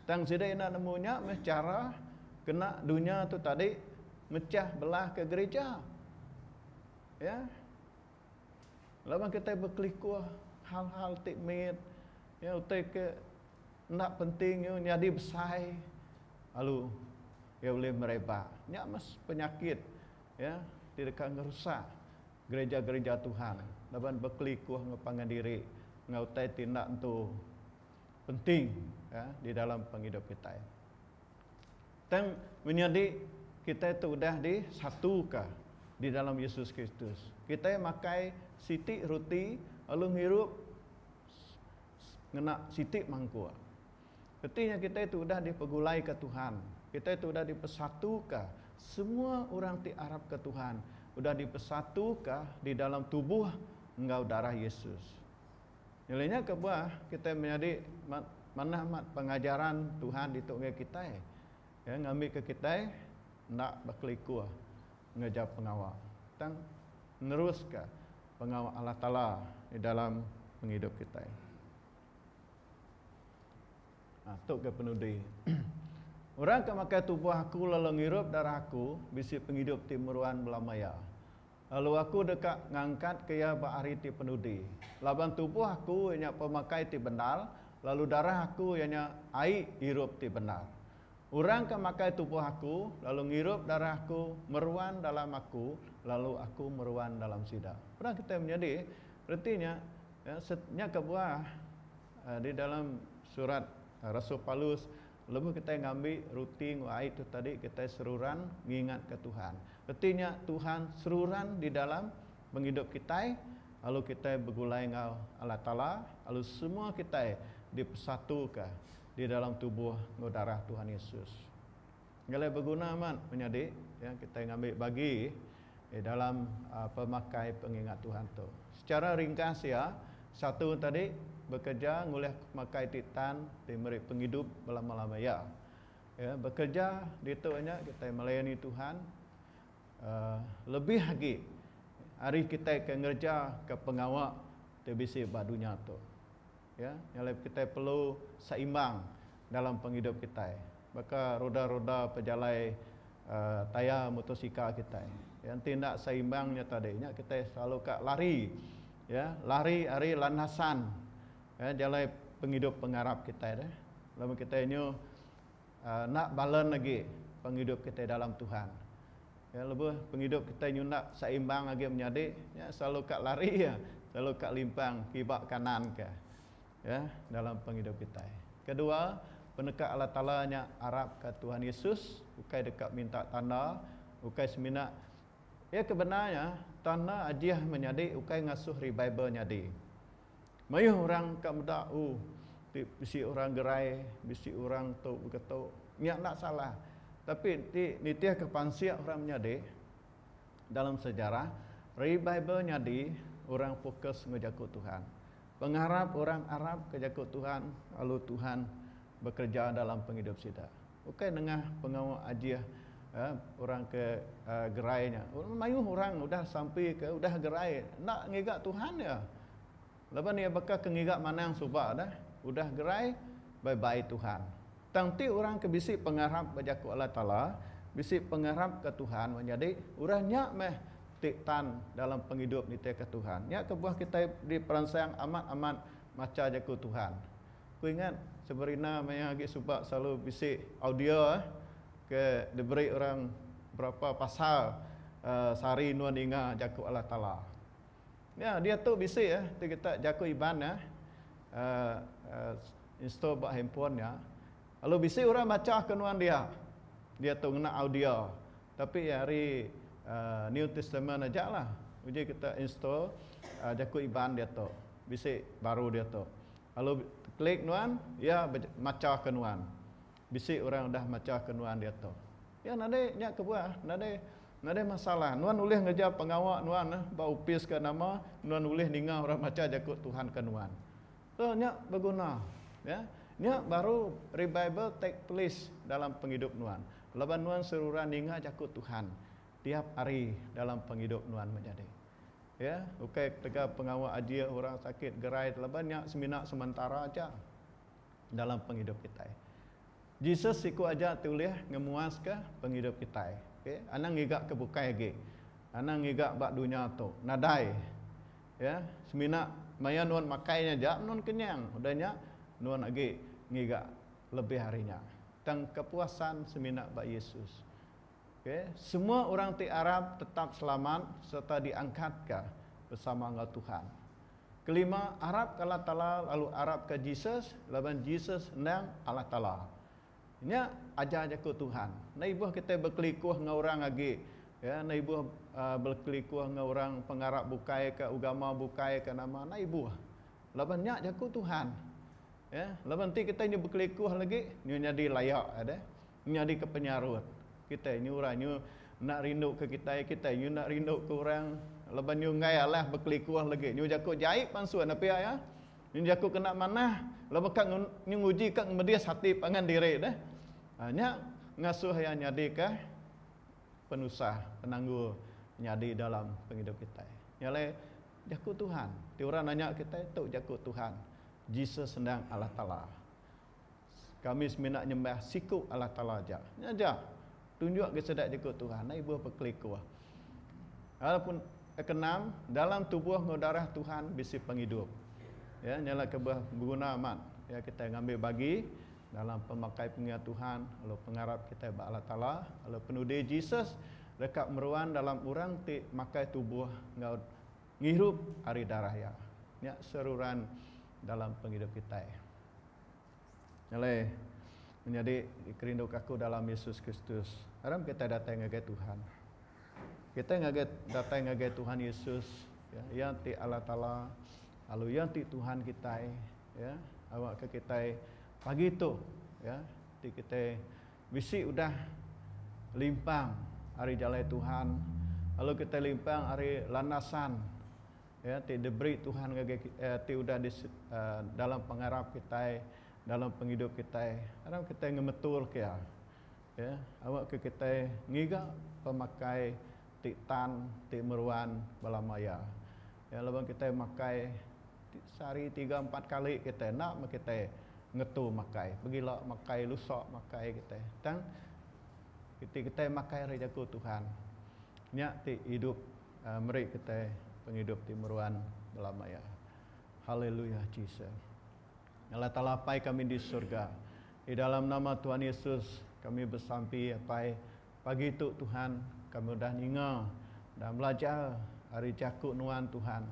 Tang sida nak nemunya meh cara kena dunia tu tadi mecah belah ke gereja. Ya. Laban kita berkelikuh hal-hal tikmit ya utai ke nak penting yo nyadi besar. Lalu ya boleh merebak. Nyak mas penyakit ya tidak ngerusak gereja-gereja Tuhan. Laban berkelikuh ngepangan diri ngautai tindak tu penting ya di dalam penghidup kita. Tang menjadi kita itu udah disatukan di dalam Yesus Kristus. Kita makai sitik roti lalu ngirup ngena sitik mangkuk. Artinya kita itu udah dipegulai ke Tuhan. Kita itu udah dipersatukan. Semua orang ti arab ke Tuhan udah dipersatukan di dalam tubuh engau darah Yesus. Nilainya kebuah kita menjadi mana amat pengajaran Tuhan ditunggu kita. Ya ngambil ke kita nak berkelikuh ngejar pengawal. Tang meneruskan pengawal Allah Taala di dalam penghidup kita. Ha, tu ke penudi. Orang ke makai tubuh aku lalu ngirup darah aku bisi penghidup ti meruan belamaya. Lalu aku dekat ngangkat ke ia ba hari ti penudi. Laban tubuh aku ianya pemakai ti benar, lalu darah aku ianya ai hirup ti benar. Orang ke makai tubuh aku, lalu ngirup darah aku, meruan dalam aku, lalu aku meruan dalam sida. Pernah kita menjadi, artinya, ya, nya kebuah di dalam surat Rasul Paulus, lebuh kita ngambil ruti ngau itu tadi kita seruran ngingat ke Tuhan. Artinya Tuhan seruran di dalam penghidup kita, lalu kita bergulai ngau Allah Taala, lalu semua kita dipersatukan di dalam tubuh ngau darah Tuhan Yesus. Galai berguna amat menyadi ya kita ngambil bagi di dalam pemakai pengingat Tuhan tu. Secara ringkas ya, satu tadi bekerja ngulih makai titan diberi penghidup berlama-lama ya. Ya, bekerja di tu nya kita melayani Tuhan lebih lagi hari kita ke ngerja ke pengawak TBC ba dunia tu. Ya, yang kita perlu seimbang. dalam pengidup kitai. Baka roda-roda pejalai tayar motosikal kitai. Ya, enti enda seimbang nya tadi, nya kitai selalu ka lari. Ya, lari ari landasan ya, jalai pengidup pengarap kitai deh. Lalu kitai nyu enda balance agi pengidup kitai dalam Tuhan. Ya, lebuh pengidup kitai nyu enda seimbang agi menyadi, nya selalu ka lari ya, selalu ka limpang kiba kanan ke. Ya, dalam pengidup kitai. Kedua, peneka Allah Taala nya arap ka Tuhan Yesus, ukai deka minta tanda, ukai semina ya kebenarnya tanda ajih menyadi ukai ngasuh revival nyadi. Mayuh orang ka meda oh ti bisi orang gerai, bisi orang tu beketu, nya enda salah. Tapi ti nitih ke pansik orang menyadi dalam sejarah, revival nyadi orang fokus enggau jaku Tuhan. Pengarap orang arap ke jaku Tuhan lalu Tuhan bekereja dalam pengidup sida. Ukai nengah pengawa ajih orang ke gerai nya. Mayuh orang udah sampi ke udah gerai enda ngiga Tuhan iya. Laban iya baka ke ngiga manang suba dah, udah gerai bye bye Tuhan. Tang ti orang ke bisi pengarap ba jaku Allah Taala, bisi pengarap ke Tuhan menyadi orang nya meh ti tan dalam pengidup nitihka Tuhan. Nya kebuah kitai diperansang amat-amat macha jaku Tuhan. Ku ingat Severina maya agi suba selalu bisi audio ke diberi orang berapa pasal sehari nuan ninga jaku Allah Taala. Nya diatu bisi ti kita jaku Iban ya install ba handphone nya. Lalu bisi orang macha ke nuan dia. Diatu ngena audio. Tapi ari New Testament aja lah. Uji kita install jaku Iban diatu. Bisi baru diatu. Lalu klik nuan, iya macha ke nuan. Bisi orang udah macha ke nuan diatu. Ya nadai nya kebuah, nadai nadai masalah. Nuan ulih ngereja pengawa nuan ba opis ke nama, nuan ulih ninga orang macha jaku Tuhan ke nuan. So nya beguna. Ya. Nya baru revival take place dalam pengidup nuan. Laban nuan seruran ninga jaku Tuhan tiap hari dalam pengidup nuan menyadi. Ya, ukai ketegal pengawa ajih orang sakit gerai laban nya semina sementara aja dalam pengidup kitai. Jesus siku aja ti ulih ngemuaska pengidup kitai. Okay? Anang ngiga ke bukai agi. Anang ngiga ba dunya tu. Nadai. Ya, semina maya nuan makai nya aja nuan kenyang. Udah nya nuan agi ngiga lebih ari nya. Tang kepuasan semina ba Yesus. Okay. Semua orang ti arap tetap selamat sereta diangkatka bersama enggau Tuhan. Kelima, arap ke Allah Taala lalu arap ke Jesus laban Jesus endang Allah Taala. Nya ajar jaku Tuhan. Enda ibuh kitai bekelikuh enggau orang agi. Ya, enda ibuh bekelikuh enggau orang pengarap bukai ke ugama bukai ke nama, enda ibuh. Laban nya jaku Tuhan. Ya, laban enti kitai nyu bekelikuh lagi nyu nyadi laya deh. Nyadi ke penyarut. Kitai nyu orang nyu enda rindu ke kitai, kitai nyu enda rindu ke orang. Laban nyu enggai alah bekelikuh lagi. Nyu jaku jai pansut ne pia iya. Nyu jaku kena manah laban ka nyu nguji ka ngemedis ati pangan diri deh. Nya ngasuh iya nyadi ke penusah, penanggul nyadi dalam pengidup kitai. Nya alai jaku Tuhan. Ti orang nanya kitai tu jaku Tuhan. Jesus endang Allah Taala. Kami semina nyembah siku Allah Taala aja. Nya aja. Tunjuk ke sida jaku Tuhan. Enda ibuh bekelikuh. Walaupun keenam, dalam tubuh enggau darah Tuhan bisi pengidup. Ya, nya lah ke beguna amat. Ya, kita ngambil bagi dalam pemakai pengingat Tuhan, lalu pengarap kita ba Allah Taala, lalu penudi Jesus deka meruan dalam orang ti makai tubuh enggau ngirup ari darah iya. Nya seruran dalam pengidup kitai. Nyelai menyadi dikerinduka aku dalam Yesus Kristus. Aram kitai datai ngagai Tuhan. Kitai ngagai datai ngagai Tuhan Yesus, ya, iya ti Allah Taala, lalu iya ti Tuhan kitai, ya. Awakka kitai pagi tu, ya, ti kitai bisi udah limpang ari jalai Tuhan, lalu kitai limpang ari landasan Ya, ti diberi Tuhan ngagai ti udah di dalam pengarap kitai, dalam pengidup kitai. Aram kitai ngemetul ke iya. Ya, awakka kitai ngiga pemakai ti tan, ti meruan belama iya. Ya, laban kitai makai sehari tiga empat kali kitai enda meh kitai. ngetu makai. Pegila makai, lusa makai kitai. Tang ti kitai makai ari jaku Tuhan nya ti idup meri kitai pengidup ti meruan belama iya. Haleluya Jesus. Allah Taala Apai kami di surga. Di dalam nama Tuhan Yesus kami besampi Apai pagi tu Tuhan kami udah ninga dan belajar ari jaku nuan Tuhan.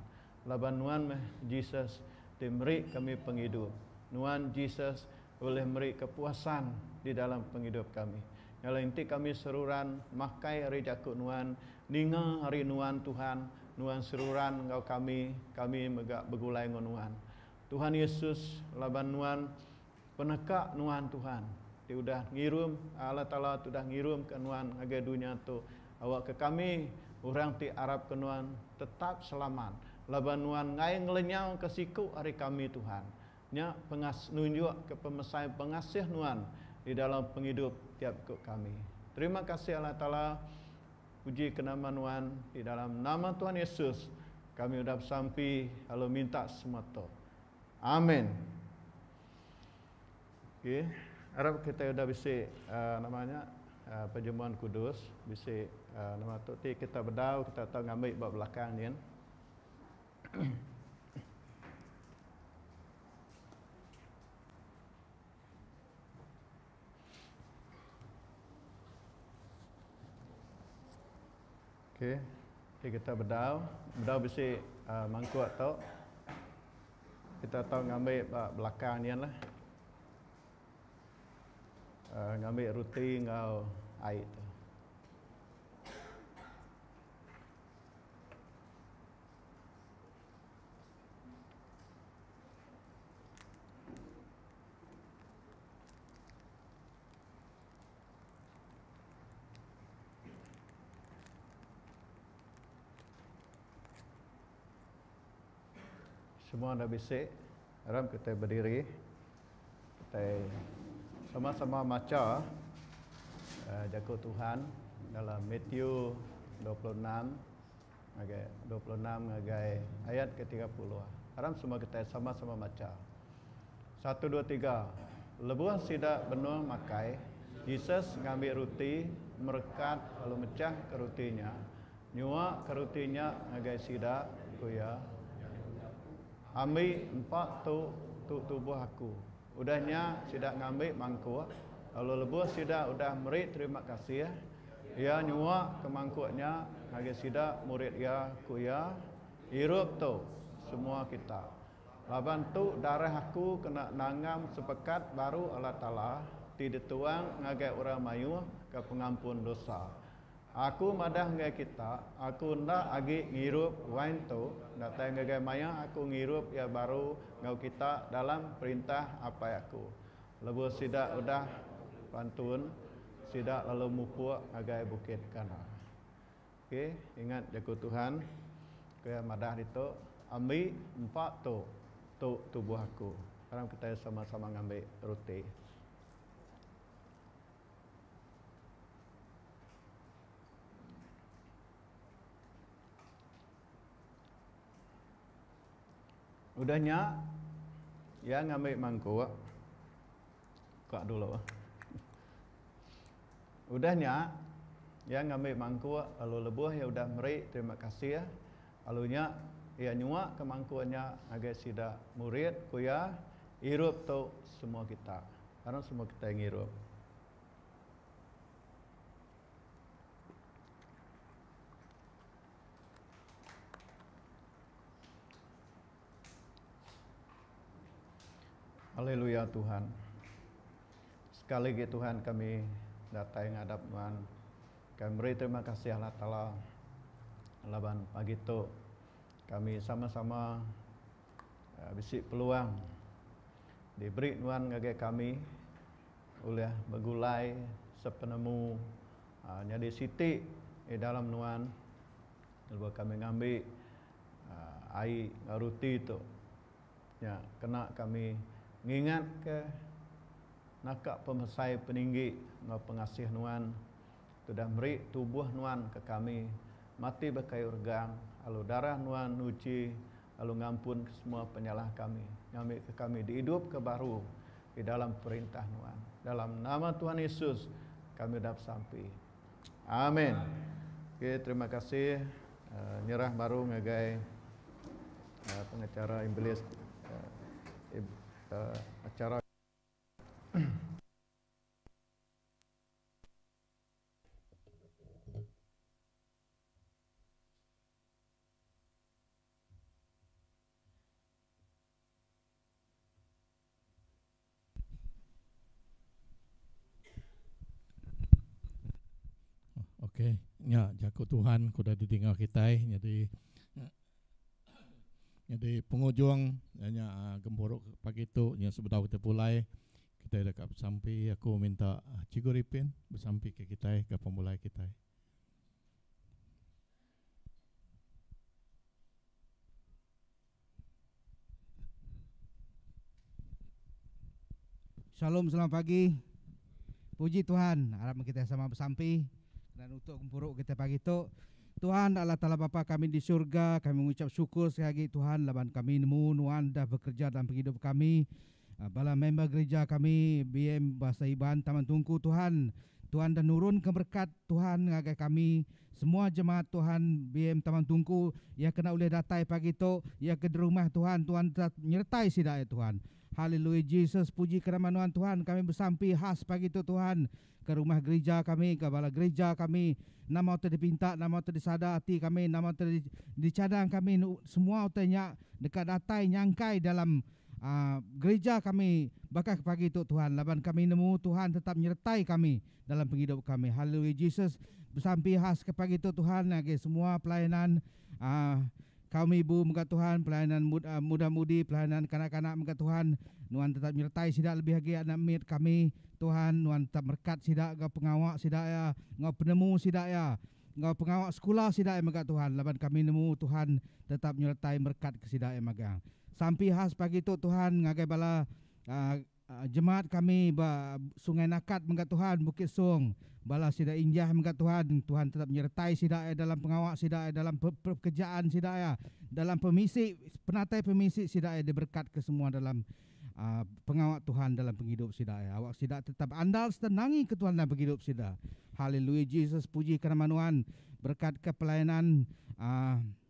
Laban nuan meh Jesus ti meri kami pengidup. Nuan Jesus ulih meri kepuasan di dalam pengidup kami. Nya alai enti kami seruran makai ari jaku nuan, ninga ari nuan Tuhan, nuan seruran enggau kami, kami mega begulai enggau nuan. Tuhan Yesus, laban nuan peneka nuan Tuhan ti udah ngirum Allah Taala ti udah ngirumka nuan ngagai dunya tu awakka kami orang ti arapka nuan tetap selamat laban nuan enggai ngelenyauka siku ari kami Tuhan. Nya pengas nunjukka pemesai pengasih nuan di dalam pengidup tiap iku kami. Terima kasih Allah Taala. Puji ke nama nuan di dalam nama Tuhan Yesus kami udah besampi lalu minta semua tu. Amin. Okey, arap kita udah bisi uh, nama nya uh, perjamuan kudus, bisi uh, nama tu ti kita bedau kita tau ngambi ba belakang nyin. Okey, okay, kita bedau. Bedau bisi uh, mangkuk tu. Kita tau ngambil ba belakang ni lah. Uh, ngambil roti enggau air tu. Semua dah bisi. Aram kita berdiri. Kita sama-sama maca uh, jaku Tuhan dalam Matthew 26 ngagai 26 ngagai ayat ke-30. Aram semua kita sama-sama maca. Satu dua tiga. Lebuh sida benung makai, Jesus ngambi ruti, merekat lalu mechahka ruti nya, nyuaka ruti nya ngagai sida, ku iya, Ambi empa tu, tu tubuh aku. Udah nya sida ngambi mangkuk, lalu lebuh sida udah meri terima kasih, iya nyuaka mangkuk nya ngagai sida murid iya, ku iya, Irup tu, semua kita. Laban tu darah aku kena nanggam sepekat baru Allah Taala ti dituang ngagai orang mayuh ke pengampun dosa. Aku madah ngagai kita, aku enda agi ngirup wain tu datai ngagai maya aku ngirup iya baru enggau kita dalam perintah Apai aku. Lebuh sida udah pantun, sida lalu mupuk ngagai Bukit Kana. Okey, ingat jaku Tuhan ke madah ditu, ambi empa tu, tu tubuh aku. Aram kitai sama-sama ngambi ruti. Udah nya, iya ngambi mangkuk. Buka dulu. Udah nya, iya ngambi mangkuk lalu lebuh iya udah meri terima kasih, lalu nya iya nyuaka mangkuk nya ngagai sida murid, ku iya, Irup tu semua kita. Aram semua kitai ngirup. Haleluya Tuhan. Sekali agi Tuhan kami datai ngadap nuan. Kami meri terima kasih Allah Taala laban pagi tu kami sama-sama eh, bisi peluang diberi nuan ngagai kami ulih begulai sepenemu ah, nyadi siti di dalam nuan lebuh kami ngambi ah, ai enggau ruti tu. Nya kena kami ngingatka naka pemesai peninggi enggau pengasih Nuan ti udah meri tubuh Nuan ke kami mati ba kayu regang, lalu darah Nuan nuchi lalu ngampunka semua penyalah kami, ngambika kami diidupka baru. di dalam perintah nuan. Dalam nama Tuhan Yesus kami udah besampi. Amin. Okay, terima kasih. Uh, nyerah baru ngagai uh, pengacara Iblis uh, uh, acara. Okey, nya jaku Tuhan ke udah didinga kitai nyadi nyadi pengujung nya gempuru pagi tu nya sebedau kitai pulai kitai deka besampi aku minta Cikgu Ripin besampi ke kitai ke pemulai kitai. Shalom selamat pagi. Puji Tuhan, arap meh kitai sama besampi kena nutuk gempuru kitai pagi tu. Tuhan Allah Taala Bapa kami di surga, kami mengucap syukur sekali agi Tuhan laban kami nemu nuan dah bekerja dalam pengidup kami. Bala member gereja kami BM Bahasa Iban Taman Tungku Tuhan, Tuhan dah nurunka berekat Tuhan ngagai kami semua jemaat Tuhan BM Taman Tungku iya kena ulih datai pagi tu iya ke derumah Tuhan Tuhan tetap nyertai sida ya Tuhan Haleluya Jesus puji ke nama nuan Tuhan kami besampi khas pagi tu Tuhan ke rumah gerija kami ke bala gerija kami nama utai dipinta nama utai disada ati kami nama utai dicadang kami semua utai nya deka datai nyangkai dalam Gerija kami baka ke pagi tu Tuhan laban kami nemu Tuhan tetap nyertai kami dalam pengidup kami. Haleluya Jesus besampi khas ke pagi tu Tuhan ngagai semua pelayanan kaum ibu mega Tuhan pelayanan muda mudi pelayanan kanak kanak mega Tuhan nuan tetap nyertai sida lebih agi anak mit kami Tuhan nuan tetap merekat sida enggau pengawa sida iya enggau penemu sida iya enggau pengawa sekula sida iya mega Tuhan laban kami nemu Tuhan tetap nyertai merekat ke sida iya magang. Sampi khas pagi tu Tuhan ngagai bala jemaat kami ba Sungai Nakat mega Tuhan Bukit Song bala sida Injah mega Tuhan Tuhan tetap nyertai sida iya dalam pengawa sida iya dalam pekerjaan sida iya dalam pemisi penatai pemisi sida iya diberkat ke semua dalam pengawa Tuhan dalam pengidup sida iya. Awak sida tetap andal sereta nangi ke Tuhan dalam pengidup sida. Haleluya Jesus puji ke nama nuan. Berkat ke pelayanan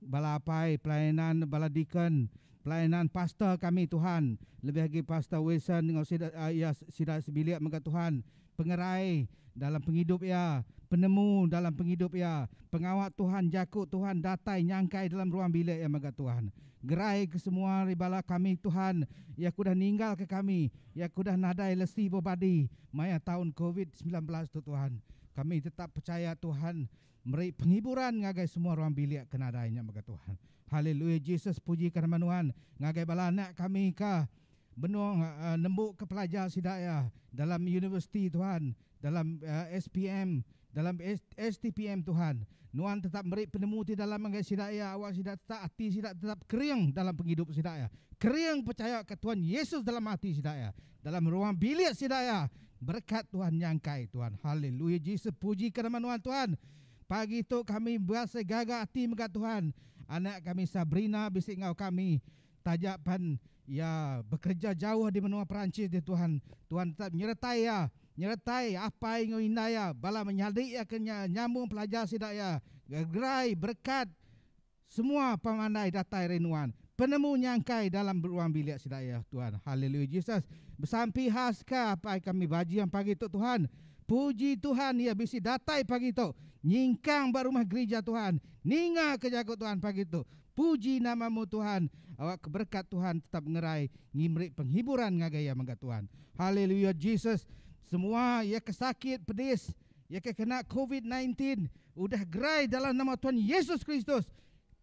bala apai, pelayanan bala deacon, pelayanan pastor kami Tuhan. Lebih agi Pastor Wilson enggau sida iya sida sebilik mega Tuhan. Pengerai dalam pengidup iya, penemu dalam pengidup iya, pengawa Tuhan, jaku Tuhan datai nyangkai dalam ruang bilik iya mega Tuhan. Gerai ke semua ari bala kami Tuhan, iya ke udah ninggal ke kami, iya ke udah nadai lesi bebadi maya taun covid 19 tu Tuhan. Kami tetap pechaya Tuhan meri penghiburan ngagai semua ruang bilik ke nadai nya mega Tuhan. Haleluya Jesus puji ke nama nuan ngagai bala anak kami ka Benung nembuka pelajar sida iya dalam universiti Tuhan, dalam SPM, dalam STPM Tuhan. Nuan tetap meri penemu ti dalam ngagai sida iya awak sida tetap ati sida tetap kering dalam pengidup sida iya. Kering pechaya ka Tuhan Yesus dalam ati sida iya, dalam ruang bilik sida iya. Berekat Tuhan nyangkai Tuhan. Haleluya Jesus puji ka nama nuan Tuhan. Pagi tu kami berasai gaga ati mega Tuhan. Anak kami Sabrina bisi enggau kami. Taja pan iya bekereja jauh di menua Perancis deh Tuhan, Tuhan tetap nyeretai iya, nyeretai apai enggau indai iya, bala menyadi iya ke nyambung pelajar sida iya, gerai, berekat, semua pemandai datai ari Nuan, penemu nyangkai dalam ruang bilik sida iya Tuhan. Haleluya Jesus. Besampi khas ka apai kami Bajing pagi tu Tuhan. Puji Tuhan iya bisi datai pagi tu nyingkang ba rumah gerija Tuhan, ninga ke jaku Tuhan pagi tu. Puji namamu Tuhan, awak ke berekat Tuhan tetap ngerai ngi meri penghiburan ngagai iya mega Tuhan. Haleluya Jesus, semua iya ke sakit pedis, iya ke kena covid 19 udah gerai dalam nama Tuhan Yesus Kristus.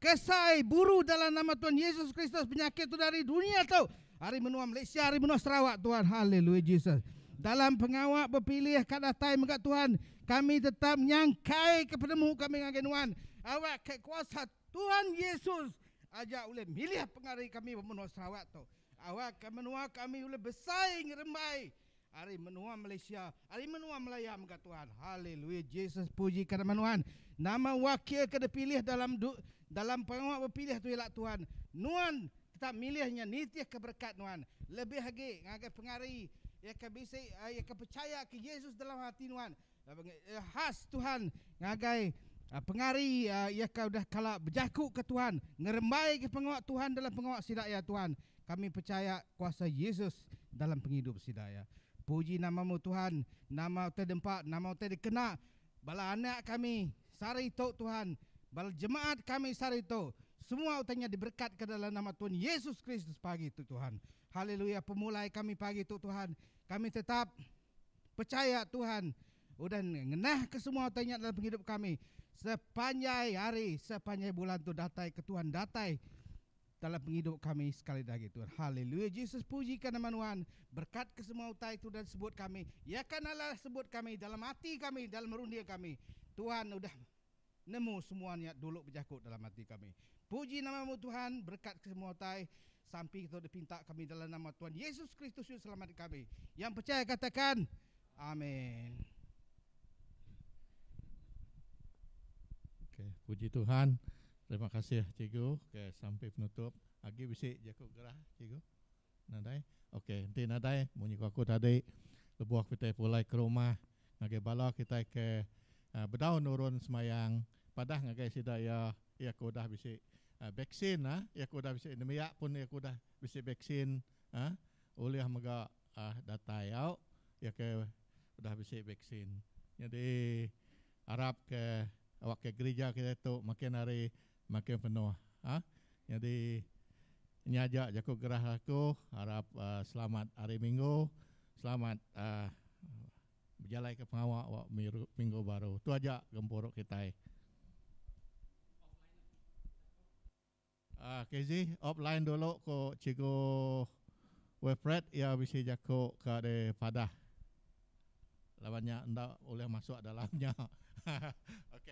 Kesai buru dalam nama Tuhan Yesus Kristus penyakit tu dari dunia tu, ari menua Malaysia, ari menua Sarawak Tuhan. Haleluya Jesus. Dalam pengawa bepilih ka datai mega Tuhan, kami tetap nyangkai ke penemu kami ngagai nuan. Awak ke kuasa Tuhan Yesus aja ulih milih pengari kami ba menua Sarawak tu. Awakka menua kami ulih besai ngerembai ari menua Malaysia, ari menua Malaya mega Tuhan. Haleluya Jesus puji ka nama nuan. Nama wakil ke dipilih dalam dalam pengawa bepilih tu ila Tuhan, nuan tetap milih nya nitihka berekat nuan. Lebih agi ngagai pengari. Iya ke bisi iya ke pechaya ke Jesus dalam ati nuan. Khas Tuhan ngagai pengari iya ke udah kala bejaku ke Tuhan, ngerembai ke pengawa Tuhan dalam pengawa sida iya Tuhan. Kami pechaya kuasa Jesus dalam pengidup sida iya. Puji namamu Tuhan, nama utai dempa, nama utai dikena bala anak kami sehari tu Tuhan, bala jemaat kami sehari tu. Semua utai nya diberekatka dalam nama Tuhan Yesus Kristus pagi tu Tuhan. Haleluya pemulai kami pagi tu Tuhan. Kami tetap pechaya Tuhan udah ngenahka semua utai nya dalam pengidup kami sepanjai hari, sepanjai bulan tu datai ke Tuhan datai dalam pengidup kami sekali da agi Tuhan. Haleluya Jesus puji ka nama nuan berkat ke semua utai tu udah disebut kami. Ya kan Allah sebut kami dalam ati kami dalam runding kami. Tuhan udah Nemu semua nya dulu bejaku dalam ati kami. Puji namamu Tuhan, berekat ke semua utai, sampi tu dipinta kami dalam nama Tuhan Yesus Kristus Juru Selamat kami. Yang percaya katakan, Amin. Okay, puji Tuhan. Terima kasih cikgu ke sampi penutup. Agi bisi jaku gerah cikgu? Nadai? Okey, enti nadai munyi ku aku tadi lebuh kitai pulai ke rumah ngagai bala kitai ke bedau nurun semayang padah ngagai sida iya, iya ke udah bisi vaksin iya ke udah bisi nembiak pun iya ke udah bisi vaksin ulih mega datai au iya ke udah bisi vaksin. Nyadi arap ke awak ke gerija kitai tu makin hari makin penuh. Nyadi nya aja jaku gerah aku arap selamat hari minggu selamat bejalaika pengawa ba minggu baru. Tu aja gempuru kitai. KZ offline dulu ku Cikgu Wilfred iya bisi jaku ka dipadah laban nya enda ulih masuk dalam nya. Ok.